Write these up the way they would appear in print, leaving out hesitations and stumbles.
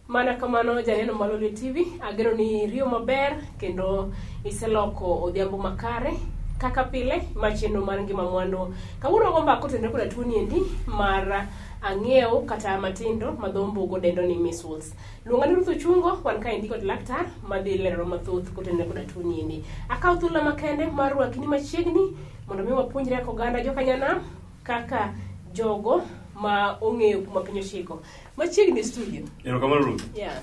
Mana kamano janeno mar Lolwe TV, ageno ni riyo maber kendo iseloko odhiambo makare kaka pile ma chenro mar ngima mwandu. Kawuono wago mbaka kotenore koda tuo niendi mar ang'iew kata matindo ma dho ombugo dendo ni measles. Luonga ni Ruth Ochungo, wan kaendi kod laktar madhi lero mathoth kotenore koda tuo niendi. Akawo thuolo makende mar rwaki ni machiegni mondo mi wapuonjre kaka oganda jokanyanam kaka jogo ma ong'eyo kuma piny ochiko. Machiegni e studio. Erokamano Ruth. Yeah.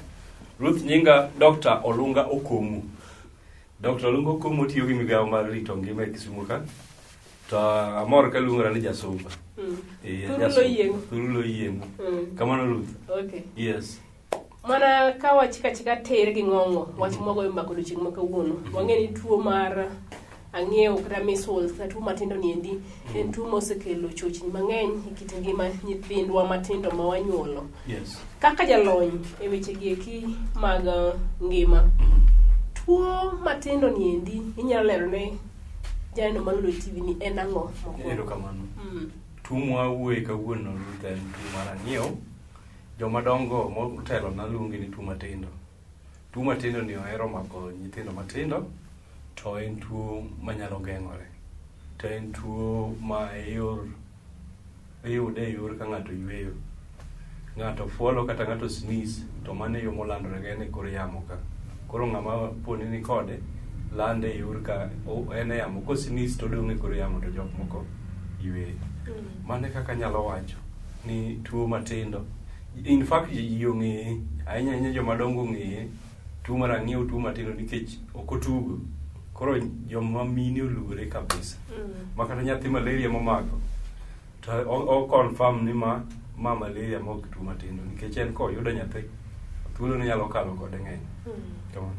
Ruth nyinga Dr. Olunga Okomu. Dr. Olunga Okomu tiyo gi migawo mar rito ngima e Kisumu ka. To amor ka luongora ni jasumba. Eh, Thuru jasumba. loyieng'o. Thuru loyieng'o. Kamano Ruth. Okay. Yes. Mana ka wachika chika tir gi ng'ong'o, wach mwagoyo mbaka odiochieng' ma kawuono. Wang'e ni tuo mar ang'iew kata measles kata tuo matindo ni endi en tuo mosekelo chochni mang'eny e kit ngima nyithindwa matindo ma wanyuolo. Yes. Kaka jalony e weche gi eki mag ngima, tuo matindo ni endi inyalo lero ne janeno mar Lolwe TV ni en ang'o mokwongo? Erokamano. Tuo mwawuoye kawuono Ruth en tuo mar ang'iew. Joma dongo motelo na luonge ni tuo matindo. Tuo matindo ni ohero mako nyithindo matindo to en tuo manyalo geng'ore. To en tuo ma e yor iyude e yor ka ng'ato yweyo. Ng'ato fuolo kata ng'ato sneeze to mano e yo molandore go en e kor yamo ka. Koro ng'ama poni ni kode lande e yor ka en e yamo ko sneeze to odong' e kor yamo to jok moko yweyo. Mano e kaka anyalo wacho ni tuo matindo. In fact ji ong'eye ahinya ahinya joma dongo ong'eye tuo mar ang'iew tuo matindo nikech ok otugo. Koro joma mine oluore kabisa. Ma kata nyathi malaria momako to o confirm ni ma malaria ma ok tuo matindo nikech en koyudo nyathi thuolo ne nyalo kalo kode ng'eny. Kamano.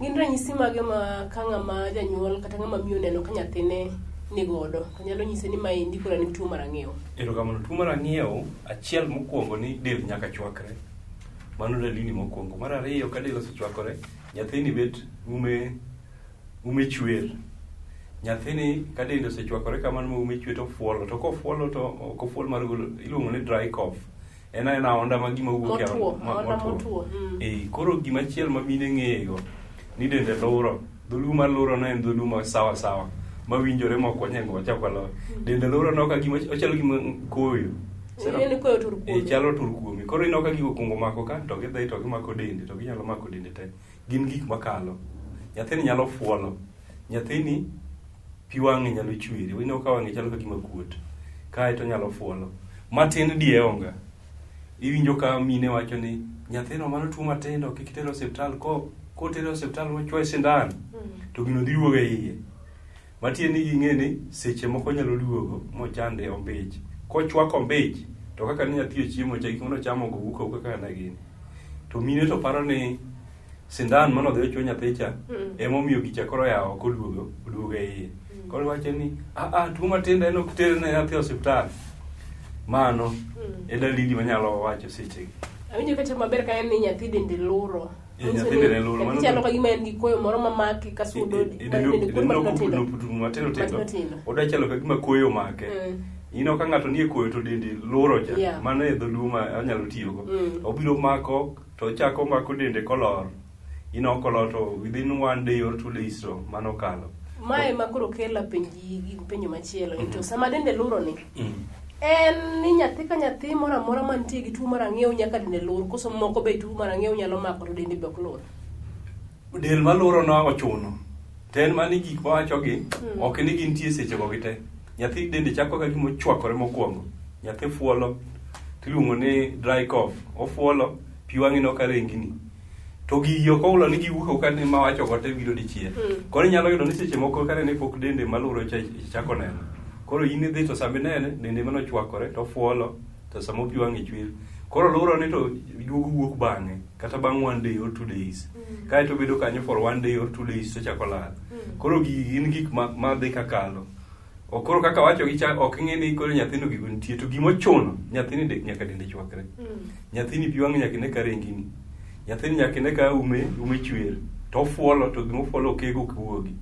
Gin ranyisi mage ma ka ng'ama janyuol kata ng'ama miyo oneno ka nyathine ni godo to nyalo nyise ni maendi koro en gi tuo mar ang'iew? Erokamano. Tuo mar ang'iew achiel mokwongo ni del nyaka chwakre. Mano dalili mokwongo. Mar ariyo ka del osechwakore, nyathini bet ume chwer. Nyathini ka dende osechwakore kamano ma ume chwer to ofuolo. To kofuolo to ok ofuol mar golo, iluongo ni dry cough. En aena aonda ma gima wuok e Motwo, aonda motwo. Eh, koro gima chielo ma mine ng'eyo ni dende luro. Dholuo mar luro no en dholuo ma sawa sawa mawinjore ma ok wanyengo wachak waloyo. Dende luro no ka gima ochalo gima koyo. En koyo tur kuome. Eh, chalo tur kuome. Koro ineno ka gigo okuongo mako ka to gidhi to gimako dende to ginyalo mako dende te. Gin gik makalo. Nyathini nyalo fuolo. Nyathini pi wang'e nyalo chwere. Ineno ka wang'e chalo ka gima kuot. Kae to onyalo fuolo. Matin diewo ga. Iwinjo ka mine wacho ni nyathino mano tuo matindo kik itere osiptal kotere osiptal mochuoye sindan to gino dhi duogo e iye. Matiende ni ging'e ni seche moko nyalo duogo mochande ombich. Kochwako ombich to kaka ne nyathi ochiemo cha gik mane ochamo go wuok awuoka kaka ne gin. To mine to paro ni sindan mane odhi ochuo nyathi cha emomiyo gicha koro oyawo ok oduogo oduogo e iye. Koro iwacho ni a a tuo matindo en ok ter ne nyathi e osiptal. Mano e dalili manyalo wacho sechegi. Awinjo kacha maber ka en ni nyathi dende luro. Eh, nyathi dende luro. Nyathi chalo ka gima en gi koyo moro mamake ka sudo. Dende noputno matindo tindo. Odwa chalo ka gima koyo omake. Ineno ka ng'ato nie koyo to dende luro cha. Mano e dholuo ma anyalo tiyogo. Obiro mako to ochako mako dende kolor. Ineno kolor to within 1 day or 2 days to mano okalo. Mae ma koro kela penji gi penjo machielo ni to sama dende luro ni en ni nyathi ka nyathi moro amora mantie gi tuo mar ang'iew nyaka dende lur koso moko be tuo mar ang'iew nyalo mako to dende be ok lur? Del maluro no ochuno. To en mani gik mawachogi ok ni gintie seche go gite. Nyathi dende chako ka gima ochwakore mokwongo. Nyathi fuolo tiluongo ni dry cough. Ofuolo pi wang'e no ka rengni. To gigi ok ohulo ni giwuok awuoka ni mawacho go te biro dichiel. Koro inyalo yudo ni seche moko kare ne pok dende maluro cha chako neno. Koro in idhi to sama inene dende mane ochwakore to ofuolo to sama pi wang'e chwer. Koro luro ni to duogo wuok bang'e kata bang' 1 day or 2 days. Kaeto obedo kanyo for 1 day or 2 days to ochako lal. Koro gigi gin gik ma dhi kakalo. Ok koro kaka wacho gi cha ok ing'e ni koro nyathino gigo nitie to gima ochuno nyathini nyaka dende chwakre. Nyathini pi wang'e nyaka ine ka rengini. Nyathini nyaka ine ka ume chwer to ofuolo to gima ofuolo okego ok wuogi.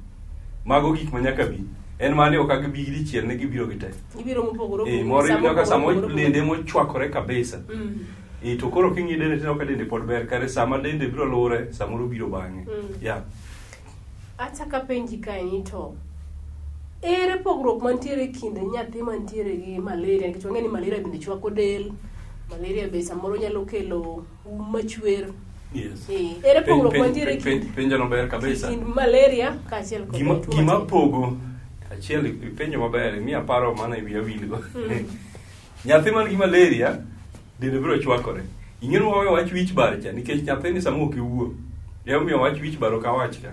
Mago gik ma nyaka bi. En mane ok gibi dichiel ne gibiro gi te. Gibiro mopogore Eh, opogore. moro sama iyudo ka opogore samo opogore. dende mochwakore kabisa. E, to koro king'i dende tineno ka dende pod ber kare sama dende biro lure samoro biro bang'e. Yeah. Achako apenji kae ni to ere pogruok mantiere e kind nyathi mantiere gi malaria nikech wang'e ni malaria bende chwako del malaria be samoro nyalo kelo um machwer Yes. Eh, ere pogruok mantiere e Penjono ber kabisa. kind malaria kaachiel kod Gima, tuo gima matindo? pogo achiel ipenjo maber imiya paro mana e wiya wilgo. Nyathi man gi malaria dende biro chwakore. Ing'e ni waweyo wach wich bar cha nikech nyathini sama ok iwuo. Emomiyo wach wich bar ok awach ka.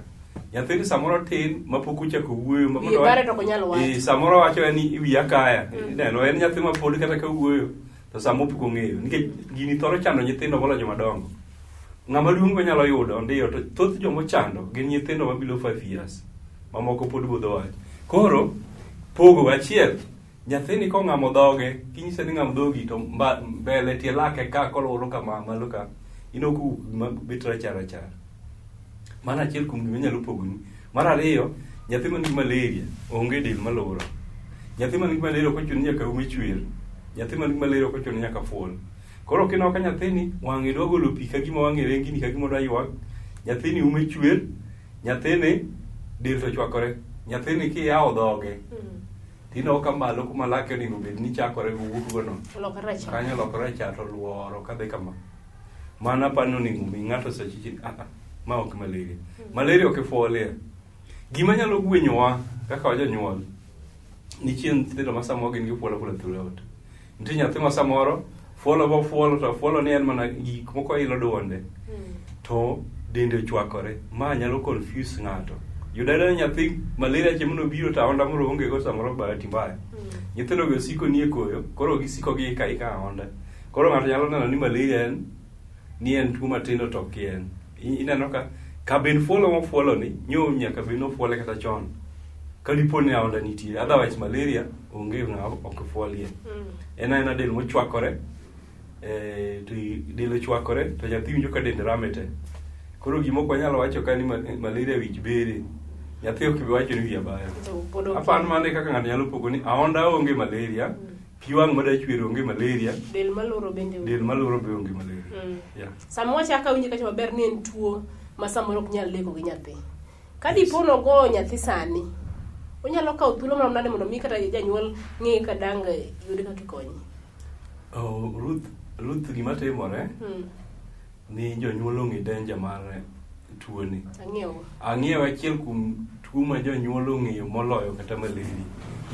Nyathini samoro tin mapok ochako wuoyo ma Wiye mondo bare to ok onyal wacho. Eh, samoro wacho ni wiya kaya. Ineno en nyathi ma pod kata ka wuoyo to samo pok ong'eyo nikech gini thoro chando nyithindo moloyo joma dongo. Ng'ama duong' be nyalo yudo ndiyo to thoth jomochando gin nyithindo ma below 5 years mamoko pod budho wach. Koro pogo achiel nyathini kong'amo dhoge kinyise ni ng'am dhogi to mbele tie lake ka koloro kama malo ka ineno kowuok gima bet rachar rachar. Mano achiel kuom gima nyalo pogoni. Mar ariyo, nyathi man gi malaria onge del maloro. Nyathi man gi malaria ok ochuno ni nyaka ume chwer. Nyathi man gi malaria ok ochuno ni nyaka fuol. Koro kineno ka nyathini wang'e dwa golo pi ka gima wang'e rengni ka gima odwa ywak, nyathini ume chwer, nyathini del to chwakore. Nyathini kiyawo dhoge tineno ka malo kuma lake onego bed ni chakore go wuok go no. Olokore rachar. Kanyo olokore rachar to luoro kadhi kama. Mano aparo ni onego mi ng'ato sachichi ni ah ah, ma ok malaria. Malaria ok ifuolie. Gima nyalo gwenyowa kaka wajonyuol, nitie nyithindo ma samoro gin gifuolo afuola throughout. Nitie nyathi ma samoro fuolo bofuolo to fuolo ni en mana gik moko ilo duonde. To dende ochwakore. Ma nyalo confuse ng'ato. Yud ayuda ni nyathi malaria chieng' mane obiro to ahonda moro onge go samoro bahati mbaya. Nyithindo gi osiko nie koyo, koro gisiko giika ika ahonda. Koro ng'ato nyalo neno ni malaria en ni en tuo matindo to ok en. Ineno ka ka bed fuolo mofuolo ni nyo nyaka bed nofuole kata chon. Ka dipo ni ahonda nitie. Otherwise malaria onge ng'ama ok fuolie. En aena del mochwakore to del ochwakore to nyathi winjo ka dende rame te. Koro gima ok wanyal wacho ka ni malaria wich bere. Nyathi ok bi wacho ni wiya bayo. To pod ok- Aparo mano e kaka ng'ato nyalo pogo ni ahonda onge malaria, pi wang' mada chwer onge malaria, Del maloro bende onge. del maloro be onge malaria. Yeah. Sama wachako awinjo kacha maber ni en tuo ma samoro ok nyal leko gi nyathi. Ka dipo nogo nyathi sani, onyalo kawo thuolo marom nade mondo mi kata janyuol ng'e ka dang' yud kaka ikonye? Oh, Ruth gima timore ni jonyuol ong'e danger mar tuoni. Ang'iewo. Ang'iewo achiel kuom tuo ma jonyuol ong'eyo moloyo kata malaria.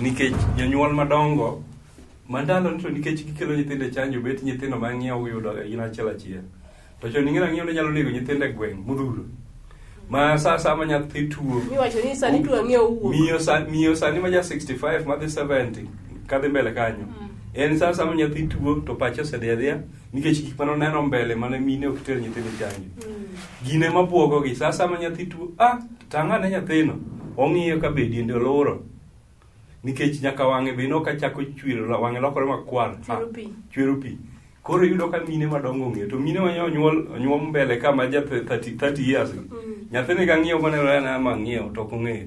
Nikech jonyuol madongo mandalo ni to nikech gikelo nyithindo e chanjo bet nyithindo ma ng'iewo yudo gin achiel achiel. To chon ing'e ang'iewo ne nyalo nego nyithindo e gweng' modhuro. Ma sa asaya ma nyathi tuo Miwacho ni sani tuo ang'iewo wuok. Miyo sani ma ja 65 madhi 70 kadhi mbele kanyo. En sa asaya ma nyathi tuo to pache osedhi adhiya nikech gik mane oneno mbele mane mine ok ter nyithindo e chanjo. Gine mabuogo gi sa asaya ma nyathi tuo ah tang'ane nyathino ong'iyo ka be dende oluro nikech nyaka wang'e be ineno ka chako chwero wang'e lokore makwar Chwero pi. chwero pi koro iyudo ka mine madongo ong'eyo to mine ma onyuol onyuom mbele ka ma ja 30 30 years nyathini ka ng'iewo maneno en ma ng'iewo to ok ong'eyo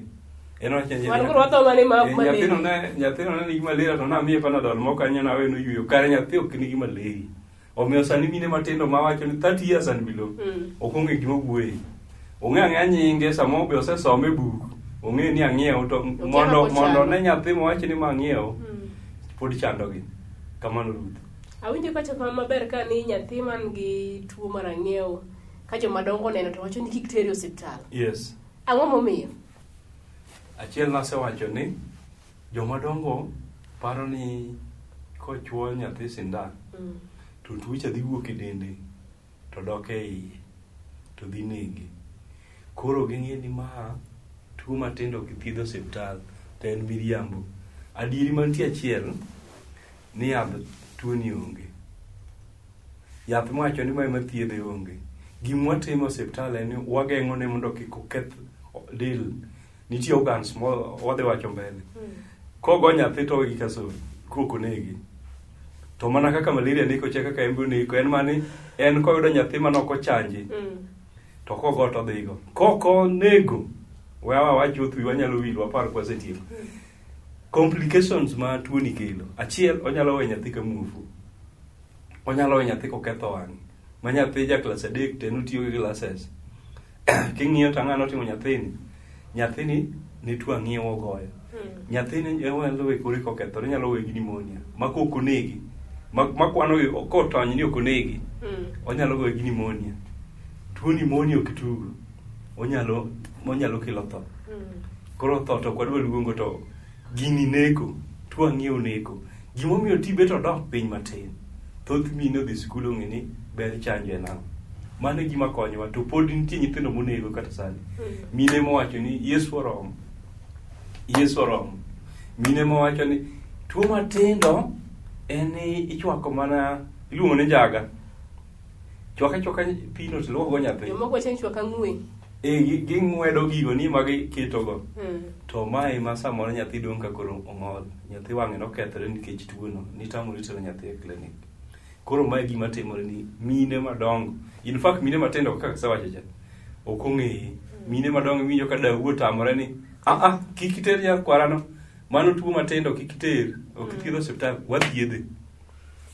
en wacho ni Wan koro watho mana ma Eh, malaria. nyathino ne nigi malaria to namiye panadol moko kanyo nawe noyueyo kare nyathi ok nigi malaria omiyo sani mine matindo mawacho ni 30 years and below ok ong'e gima wuoye ong'e ang'eya nyinge samoro be osesome e buk ong'e ni ang'iewo to mondo kaka mondo ochalo. ne nyathi mowach ni ma ang'iewo pod chandogi kamano Ruth Awinjo kacha kama maber ka ni nyathi man gi tuo mar ang'iewo ka joma dongo oneno to wacho ni kik tere e osiptal. yes Ang'o momiyo? achiel nasewacho ni joma dongo paro ni kochuo nyathi sindan to tuo cha dhi wuok e dende to dok e iye to dhi nege. Koro ging'e ni ma tuo matindo ok thiedh e osiptal to en miriambo. Adieri mantie achiel ni yadh tuoni onge. Yath miwacho ni ma ema thiedhe onge. Gima watimo e osiptal en ni wageng'one mondo kik oketh del. Nitie organs ma wadhi wacho mbele. Kogo nyathi to owe gi kasoro, kok onege. To mana kaka malaria neko cha kaka en be oneko, en mani en koyudo nyathi mane ok ochanji to kogo to odhigo. Kok onego, we awach chuth wiwa nyalo wil wapar kwasetieko. Complications ma tuoni kelo. Achiel, onyalo weyo nyathi ka muofu. Onyalo we nyathi koketho wang'e. Ma nyathi ja klas 3 to en otiyo gi glasses. King'iyo to ang'ano otimo nyathini? Nyathini ne tuo ang'iewo ogoyo. Nyathini nyalo we kore kokethore, onyalo we gi pneumonia. Ma kok onegi. Ma kwano gi kotony ni ok onegi. Onyalo goye gi pneumonia. Tuo pneumonia ok tugo. Onyalo kelo tho. Koro tho to ok wadwa luongo to gini neko. Tuo ang'iewo neko. Gimomiyo ti bet odok piny matin. Thoth mine odhi sikul ong'e ni ber chanjo en ang'o. Mano e gima konyowa to pod nitie nyithindo monego kata sani. Mine mowacho ni Yesu oromo. Yesu oromo. Mine mowacho ni tuo matindo en ni ichwako mana iluongo ni njaga. Chwaka chwaka pino to luoko go nyathi. Jomoko wacho ni chwaka ng'we. E, ging'wedo gigo ni ma giketogo. To mae ema samoro nyathi dong' ka koro ong'ol. Nyathi wang'e nokethore nikech tuono. Nitamori tero nyathi e klinik. Koro mae gima timore ni mine madongo. In fact mine matindo kaka asewacho cha ok ong'eye. Mine madongo iwinjo ka dau otamore ni a a kik iter nyakwarano. Mano tuo matindo kik iter. Ok ithiedh e osiptal wathiedhe.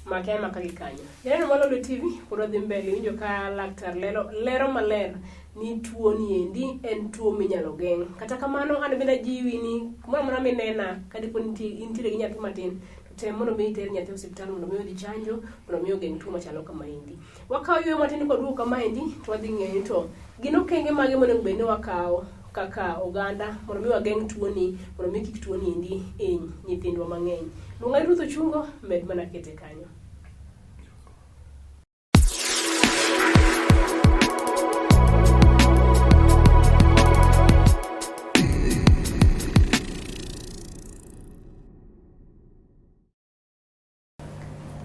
Make amaka gi kanyo. Janeno mar Lolwe TV pod wadhi mbele winjo ka laktar lero maler ni tuo ni endi en tuo minyalo geng'. Kata kamano an bende ajiwi ni kumoro amora minena ka dipo ni intiere gi nyathi matin to tem mondo mi iter nyathi e osiptal mondo mi odhi chanjo mondo mi ogeng' tuo machalo kamaendi. Wakawo yueyo matin kwaduogo kamaendi to wadhi ng'eyo ni to gin okenge mage monego bed ni wakawo kaka oganda mondo mi wageng' tuoni mondo mi kik tuoni endi hiny nyithindwa mang'eny. Luonga ni Ruth Ochungo, med mana kete kanyo.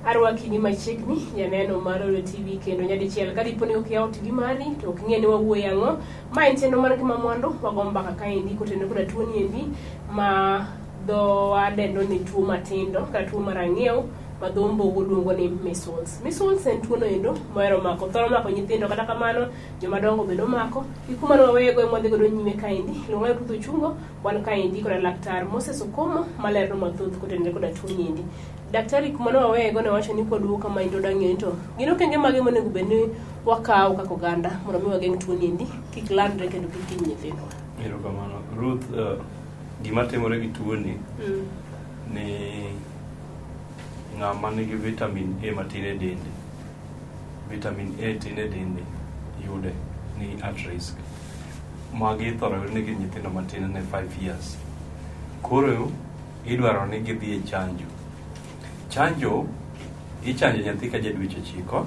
Arwaki ni machiegni janeno mar Lolwe TV kendo nyadichiel ka dipo ni ok iyawo TV mari to ok ing'e ni wawuoyo ang'o. Ma en chenro mar ngima mwandu, wago mbaka kaendi kotenore koda tuo ni endi ma dhowa dendo ni tuo matindo kata tuo mar ang'iew ma dho mbogo luongo ni measles. Measles en tuo no endo mohero mako, thoro mako nyithindo kata kamano joma dongo bende omako. Gi kuma ne waweyego ema wadhi godo nyime kaendi. Luonga ni Ruth Ochungo, wan kaendi koda laktar Moses Okomo malero mathoth kotenore koda tuo ni endi. Daktari kuma ne waweyego ne wacho ni kwaduogo kama endi wadwa ng'eyo ni to gin okenge mage monego bed ni wakawo kaka oganda mondo mi wageng' tuo ni endi kik landre kendo kik hiny nyithindwa. Erokamano. Ruth, gima timore gi tuoni ni ng'ama nigi vitamin A matin e dende, vitamin A tin e dende yude ni at risk. Magi ithoro yud ni gin nyithindo matin ne 5 years. Koro idwaro ni gidhi e chanjo. Chanjo ichanjo nyathi ka ja dweche 9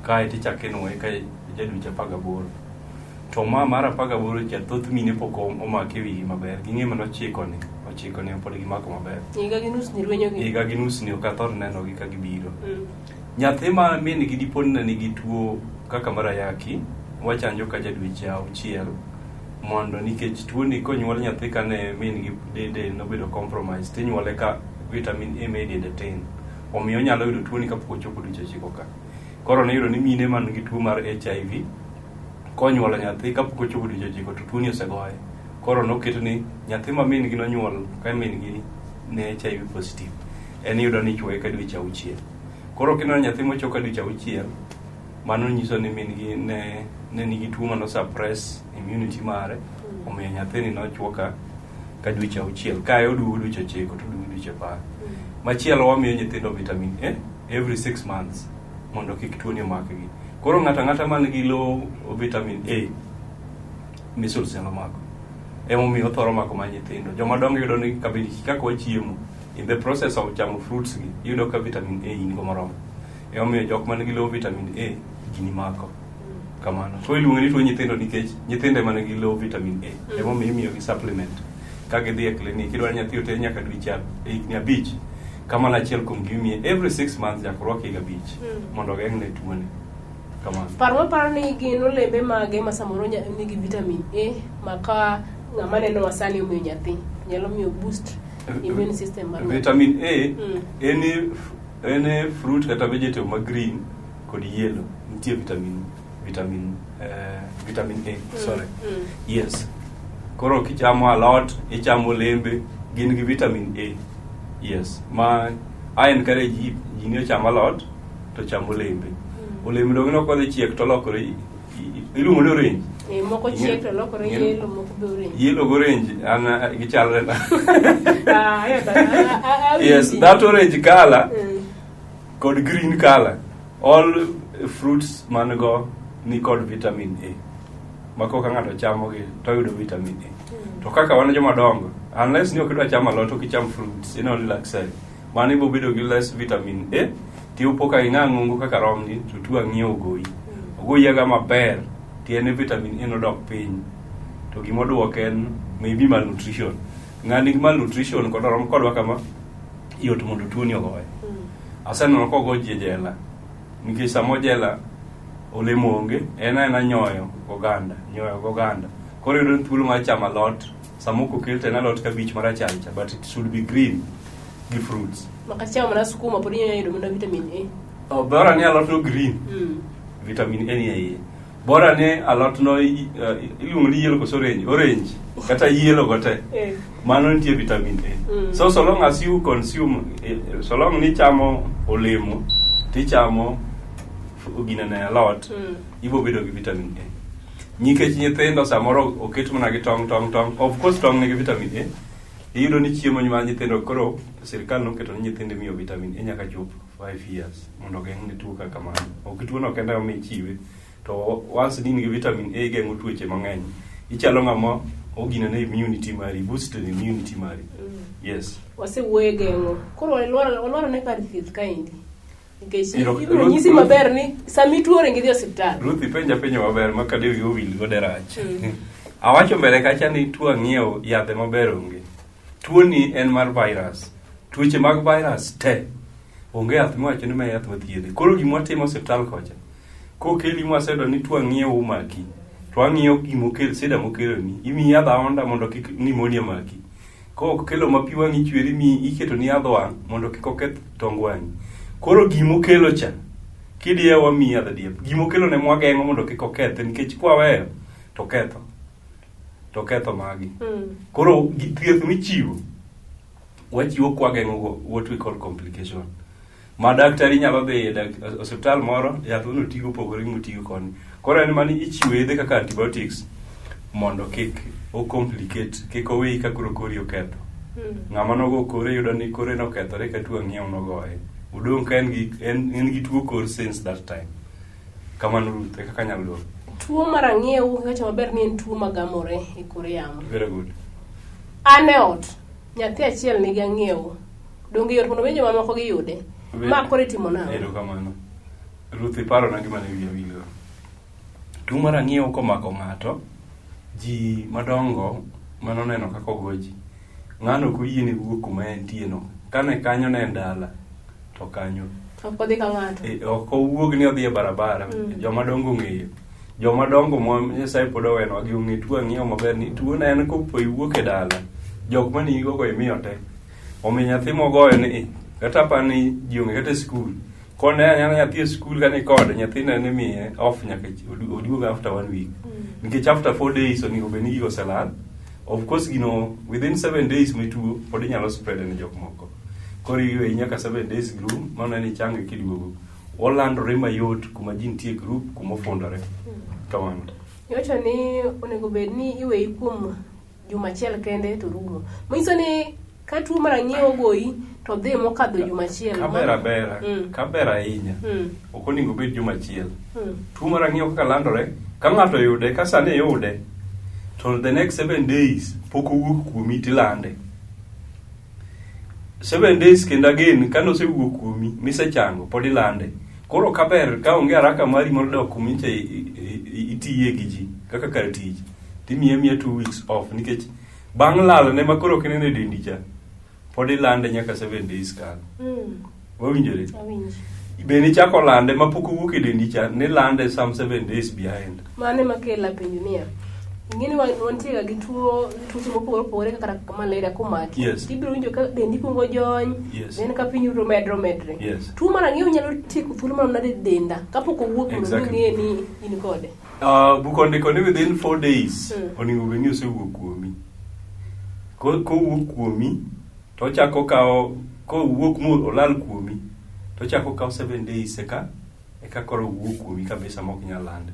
kae tichako inuoye ka ja dweche 18. To ma mar 18 cha thoth mine pok omake wigi maber. Ging'e mana ochiko ni pod gimako maber. Higa gi nus ni rwenyo gi. Higa gi nus ni ok athor neno gi ka gibiro. Nyathi ma min gi dipo ni nigi tuo kaka mar ayaki, wachanjo ka ja dweche 6 mondo nikech tuo ni konyuol nyathi kane min gi dende nobedo compromised, tinyuole ka vitamin A ma e dende tin. Omiyo onyalo yudo tuo ni kapok ochopo dweche 9 ka. Koro niyudo ni mine man gi tuo mar HIV konyuolo nyathi kapok ochopo dweche 9 to tuoni osegoye. Koro noket ni nyathi ma min gi nonyuol ka min gi ne HIV positive, en iyudo ni ichuoye ka dweche 6. Koro kineno nyathi mochuo ka dweche 6, mano nyiso ni min gi ne nigi tuo mano suppress immunity mare, omiyo nyathini nochuo ka dweche 6, kae oduogo dweche 9 to oduogo dweche 10. Machielo wamiyo nyithindo vitamin A every 6 months mondo kik tuoni omakgi. Koro ng'ato ang'ata man gi low vitamin A, measles nyalo mako. Emomiyo othoro mako mana nyithindo. Joma dongo yudo ni kabili kaka wachiemo, in the process of chamo fruits gi, iyudo ka vitamin A in go moromo. Emomiyo jok man gi low vitamin A, gini mako. Kamano. Koro iluonge ni tuo nyithindo nikech nyithindo ema nigi low vitamin A. Emomiyo imiyogi supplement. Ka gidhi e clinic, idwaro nyathi oter nyaka dweche higni 5. Kamano achiel kuom gima imiye every 6 months nyaka orwak higa 5 mondo ogeng'ne tuoni. Kamano. Par maparo ni gin olembe mage ma samoro nigi vitamin A ma ka ng'ama nenowa sani omiyo nyathi nyalo miyo boost immune system mar nyathi. Vitamin A en fruit kata vegetable ma green kod yellow nitie vitamin A, sorry. Yes. Koro kichamo alot, ichamo olembe, gin gi vitamin A. Yes. Ma I encourage ji ni ocham alot. to cham olembe. Olemo dong ineno kodhi chiek to olokore iluongo ni orange. Eh, moko chiek to lokore yellow, moko be orange. Yellow gi orange an gichalre na. Ah, yeah, but, Yes, that orange color kod green color all fruits man go ni kod vitamin A. Ma koka ng'ato chamogi to oyudo vitamin A. To kaka wan joma dongo, unless ni ok idwa chamo alot ok icham fruits, in only luxury. Mano ibiro bedo gi less vitamin A, tiupo ka ing'ang'ongo kaka romni to tuo ang'iyo ogoyi. Ogoyi aga maber, tiende vitamin A nodok piny. To gima oduoke en maybe malnutrition. Ng'ani nigi malnutrition kod orom kodwa kama, yot mondo tuoni ogoye. Aseneno kogo ji e jela. Nikech sama ojela, olemo onge, en aena nyoyo goganda, nyoyo goganda. Koro iyudo ni thuolo mar chamo alot, sama ok okel to en alot kabich marachar cha, but it should be green gi fruits. Maka chamo mana sukuma pod inyalo yudo mana vitamin A. Oh, bora ni alot no green, vitamin A ni e iye. Bora ni alot no iluongo ni yellow koso orange, orange kata yellow go te. Mano nitie vitamin A. So so long as you consume, so long ni chamo olemo, tichamo ginene alot, ibo bedo gi vitamin A. Nikech nyithindo samoro oket mana gi tong' tong' tong'. Of course tong' nigi vitamin A. Iyudo ni chiemo mar nyithindo koro sirkal noketo ni nyithindo imiyo vitamin A nyaka chop 5 years mondo ogeng' ne tuo kaka mano. Ok tuo no kende ema ichiwe. To once ni in gi vitamin A igeng'o tuoche mang'eny. Ichalo ng'ama oginene immunity mari, boost immunity mari. Yes. Wasewuoyo e geng'o. Koro walwar ne kar thieth kaendi. Nikech ibiro Ruth- nyisi maber ni sama ituo ringo idhi e osiptal. Ruth ipenja penjo maber ma kade wiyi owil go de rach. Awacho mbele kacha ni tuo ang'iewo yadhe maber onge. Tuo ni en mar virus. Tuoche mag virus te onge yath miwacho ni ma yath mathiedhe. Koro gima watimo e osiptal kocha, kokeli mwaseyudo ni tuo ang'iewo omaki, to wang'iyo gimokel sida mokeloni. Imiyi yadh aonda mondo kik pneumonia maki. Kokelo ma pi wang'i chwer imiyi iketoni yadh wang' mondo kik oketh tong wang'i. Koro gimokelo cha kidiewo wamiyi yadh diep. Gimokelo ne mwageng'o mondo kik okethe nikech kwaweyo to ketho. To ketho magi. Koro thieth michiwo wachiwo kwageng'o go what we call complication. Ma daktari nyalo dhi e osiptal moro yath mane otigo opogore gi motigo koni. Koro en mani ichiwo yedhe kaka antibiotics mondo kik o complicate, kik oweyi ka koro kori oketho. Ng'ama nogo kore yudo ni kore nokethore ka tuo ang'iew nogoye. Odong' ka en gi tuo kor since that time. Kamano Ruth, e kaka anyalo dwoko. Tuo mar ang'iew iwacho maber ni en tuo magamore e kor yamo. Very good. An e ot, nyathi achiel nigi ang'iew. Donge yot mondo mi jomamoko giyude? Ma koro itimo nang'o? Erokamano. Ruth iparona gima ne wiya wilgo. Tuo mar ang'iew komako ng'ato, ji madongo manoneno kaka ogo ji, ng'ano ok oyiene wuok kuma entie no. Kane kanyo ne en dala, to kanyo. Ok odhi ka ng'ato. E, ok owuog ni odhi e barabara. Joma dongo ong'eyo. Joma dongo ma Nyasaye pod owenwa gi ong'e tuo ang'iew maber ni tuo ne en kopo iwuok e dala. Jok mane igo go imiyo te. Omiyo nyathi mogoyo ni kata apa ni ji onge kata e skul. Kone anyala nyathi e skul ka ni kode nyathi ne imiye off nyaka oduog after one week. Nikech after 4 days onego bed ni gigo oselal. Of course gino within 7 days mituo pod inyalo spread ne jok moko. Koro iweyi nyaka 7 days group mano en ichange kiduogo. Olandore mayot kuma ji nitie group kuma ofundore. Kamano. Iwacho ni onego bed ni iweyi kuom juma achiel kende to rumo. Manyiso ni ka tuo mar ang'iew ogoyi to dhi mokadho juma achiel. Kaber abera, kaber ahinya. Ok onego obed juma achiel. Tuo mar ang'iew kaka landore, ka ng'ato oyude, ka sani iyude, to the next 7 days pok owuok kuomi tilande. 7 days kendo again ka nosewuok kuomi misechango pod ilande. Koro kaber ka onge haraka mari mar dok kumicha itiye gi ji kaka kar tich timiye miya 2 weeks off nikech bang' lalne ma koro ok ineno e dendi cha pod ilande nyaka 7 days kalo. Wawinjore? Awinji. Be nichako lande ma pok owuok e dendi cha nilande some 7 days behind. Mano ema kela penjo niya. Ing'eni wantie ga gi tuo tuoche mopogore opogore kaka malaria komaki. Tibiro winjo ka dendi kuongo jony, then ka piny ruto medre omedre. Tuo mar ang'iew nyalo tieko thuolo marom nade e denda kapok owuok mondo ing'e ni in kode. Buk ondiko ni within 4 days onego bed ni osewuok kuomi. Kowuok kuomi to ochako kawo kowuok mo olal kuomi to To ochako okawo 7 days eka koro owuok kuomi kabisa ma ok inyal lande.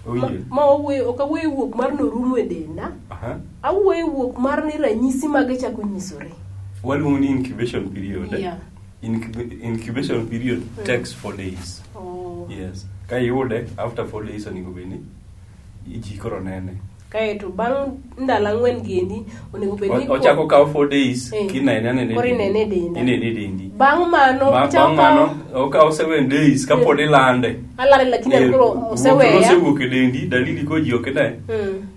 Owinjo? Ma wawuoyo ok awuoyo wuok mar norumo e denda. Awuoyo wuok mar ni ranyisi mage chako nyisore. Waluongo ni incubation period. Yeah. Incubation period takes 4 days. Oh. Yes. Ka iyude after 4 days onego bed ni ji koro nene. Kaeto bang' ndalo ang'wen gi endi onego bed ni Ochako kawo 4 days kinene anene Koro inene e denda. Inene e dendi. Bang' mano Bang' mano okawo 7 days kapod ilande. Alare lakini koro oseweya. Osewuok e dendi, dalili ko ji ok ne.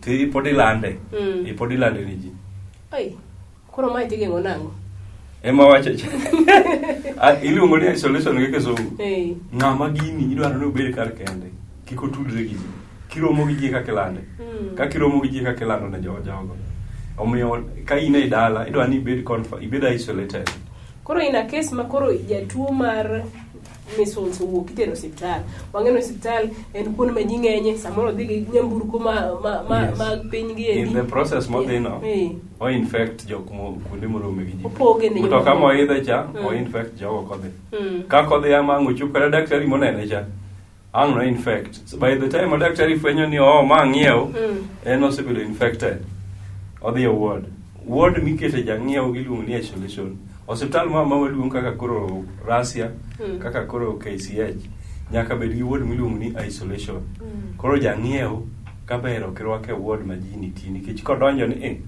To pod ilande. Pod ilande ne ji. Ai, koro mae tigeng'o nang'o? Ema wacho cha. Iluongo ni isolation gi kisungu. Ng'ama gini idwaro ni obed kar kende. Kik otudre gi ji. Kiromo gi ji kaka ilande. Kaka iromo gi ji kaka ilando ne jogo. Omiyo ka in e dala idwaro ni ibed ibed isolated. Koro in a case ma koro jatuo mar measles owuok itero osiptal. Wang'eyo ni osiptal en kuonde ma ji ng'enye, samoro odhi gi nyamburko ma piny gi endi. In the process modhi no, o infect jok mo kuonde morome gi ji. Opoge ne Mtoka jomoko. moidhe cha, o infect jogo kodhi. Ka kodhi ama ang' ochop kata daktari monene cha, ang' no infect. So by the time daktari fwenyo ni oh ma ng'iew, en osebedo infected. Odhi e ward. Ward mikete jang'iew giluongo ni isolation. Osiptal ma maduong' kaka koro Russia, kaka koro KCH, nyaka bed gi ward miluongo ni isolation. Koro jang'iew kaber ok irwake e ward ma ji nitie nikech kodonjo ni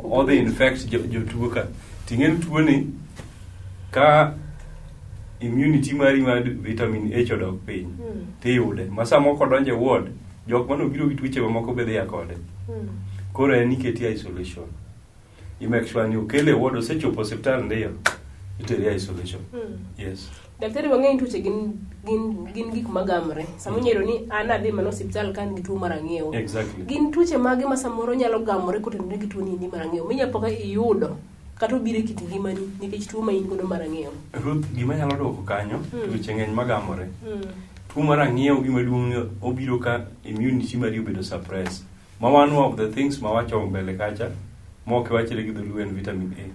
odhi infect jotuo ka. Ting'e ni tuo ni ka immunity mari mar vitamin H odok piny tiyude. Ma sama kodonjo e ward, jok manobiro gi tuoche mamoko be dhi a kode. Koro en iketi isolation. I make sure ni okele e ward osechopo osiptal ndiyo, itere e isolation. Yes. Daktari wang'eyo ni tuoche gin gik magamre. Sama inyalo yudo ni an adhi mana osiptal ka an gi tuo mar ang'iew. Exactly. Gin tuoche mage ma samoro nyalo gamore kotenore gi tuo ni mar ang'iew? Minya po ka iyudo kata obiro e kit ngimani nikech tuo ma in godo mar ang'iew. Ruth, gima nyalo duoko kanyo, tuoche ng'eny magamore. Tuo mar ang'iew gima duong' obiro ka immunity mari obedo suppressed. Ma one of the things ma wacho mbele kacha, mok wachre gi dholuo en vitamin A.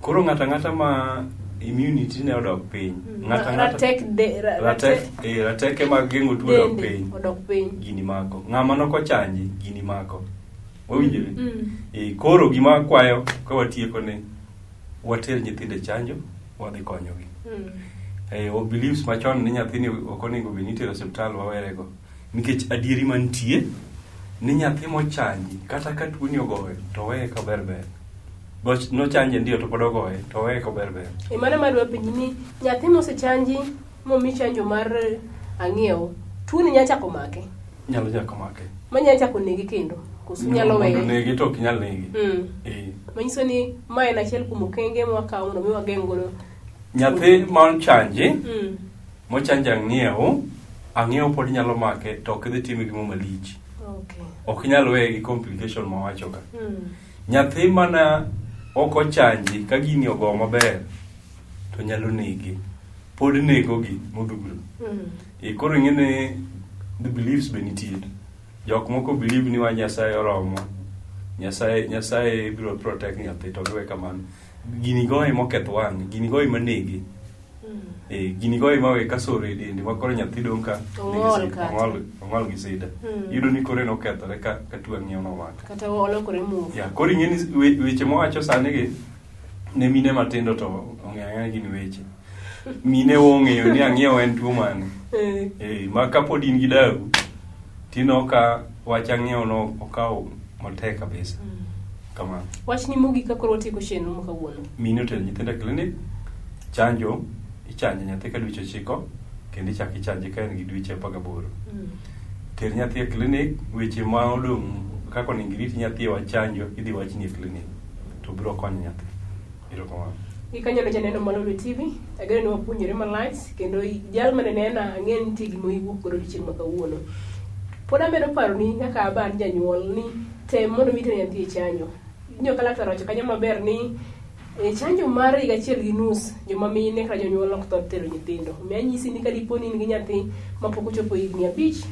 Koro ng'ato ang'ata ma immunity ne odok piny, ng'ato ang'ata rateke mag geng'o tuo odok piny, odok piny. Gini mako. Ng'ama nokochanji, gini mako. Wawinjore? Koro gima akwayo ka watieko ni water nyithindo e chanjo, wadhi konyogi. Beliefs machon ni nyathini ok onego bed ni itero e osiptal wawerego. Nikech adieri mantie ni nyathi mochanji kata ka tuoni ogoye to weye ka ber ber. Nochanje ndio to pod ogoye to weye ka ber ber. Mano madwa penji ni nyathi mosechanji momi chanjo mar ang'iew, tuoni nyalo chako make? Nyalo chako make. Ma nyalo chako nege kendo? Koso nyalo weye? Mondo nege to ok nyal nege. Manyiso ni ma en achiel kuom okenge mwakawo mondo mi wageng' godo. Nyathi ma ochanji, mochanji ang'iew, ang'iew pod nyalo make to ok dhi time gimo malich. Ok nyal weye gi complication mawacho ka. Nyathi mana ok ochanji ka gini ogo maber to nyalo nege. Pod negogi modhuro. Koro ing'e ni the beliefs be nitie. Jok moko believe ni wa Nyasaye oromo. Nyasaye biro protect nyathi to giwe kamano. Gini goye moketh wang'e, gini goye manege. Gini goye mawe ka soro e dende ma koro nyathi dong' ka Ong'ol kata. Ong'ol gi sida. Iyudo ni kore nokethore ka tuo ang'iew nomako. Kata olokore muofu. Ya, koro ing'e ni weche mowacho sani gi ne mine matindo to ong'eyo ang'eya gin weche. Mine ong'eyo ni ang'iew en tuo mane. Ma kapod in gi dawu, tineno ka wach ang'iew no okawo matek kabisa. Kamano. Wachni mogik ka koro watieko chenro ma kawuono. Mine otero nyithindo e klinik, chanjo, ichanjo nyathi ka dweche 9, kendo ichako ichanje ka en gi dweche 18. Ter nyathi e klinik, weche ma odong' kaka onego irit nyathi e wach chanjo, idhi wachni e klinik, to biro konyo nyathi. Erokamano. Gikanyono janeno mar Lolwe TV, ageno ni wapuonjore malach kendo jal mane nena ang'e ni nitie gima iwuok godo odiochieng' ma kawuono. Pod amedo paroni kaka aban janyuol ni tem mondo mi iter nyathi e chanjo. Iwinjo ka laktar owacho kanyo maber ni e chanjo mar higa achiel gi nus joma mine kata jonyuol ok thor tero nyithindo. Omiyo anyisi ni kadipo ni in gi nyathi mapok ochopo higni 5,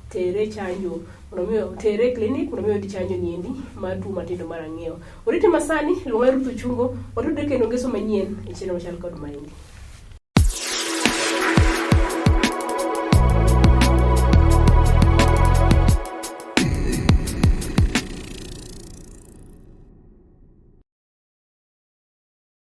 tere e chanjo mondo mi tere e klinik mondo mi oyud chanjo ni endi mar tuo matindo mar ang'iew. Orite masani, luonga Ruth Ochungo, watudre kendo ngeso manyien e chenro machal kod maendi.